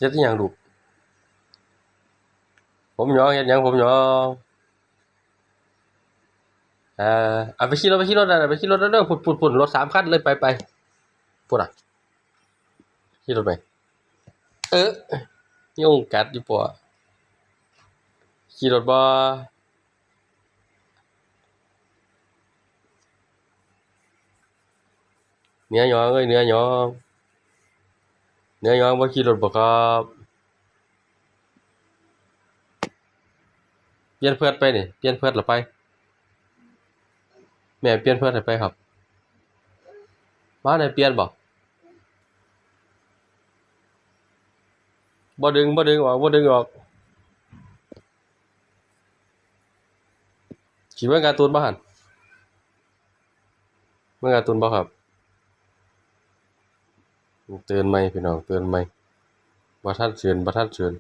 ເຮັດອີ່ຫຍັງລູກ? ຜົມຫຍອງ ເຮັດຫຍັງຜົມຫຍອງ? ເອີ ເອົາໄປຂີ່ລົດ ໄປຂີ່ລົດນັ້ນ ໄປຂີ່ລົດນັ້ນເດີ ພຸ້ນ ພຸ້ນ ພຸ້ນ ລົດສາມຄັນເລີຍ ໄປ ໄປ ພຸ້ນນະ ຂີ່ລົດໄປ. ເອີ ຍຸງກັດຢູ່ບໍ່? ຂີ່ລົດບໍ່? ເໜືອຍອງເອີຍ ເໜືອຍອງ ເໜືອຍອງ ບໍ່ຂີ່ລົດບໍ່ຄັບ? ປ່ຽນແພັດໄປນີ້ ປ່ຽນແພັດລະໄປ. ແມ່ປ່ຽນແພັດໃຫ້ໄປຄັບ. ມາໄດ້ປ່ຽນບໍ່? ບໍ່ດຶງ ບໍ່ດຶງອອກ ບໍ່ດຶງອອກ. ຊິເບິ່ງກາຕູນບໍ່ຫັ້ນ? ເບິ່ງກາຕູນບໍ່ຄັບ? ຕື່ນໃໝ່ພີ່ນ້ອງ ຕື່ນໃໝ່. ບໍ່ທັນຊື່ນ ບໍ່ທັນຊື່ນ.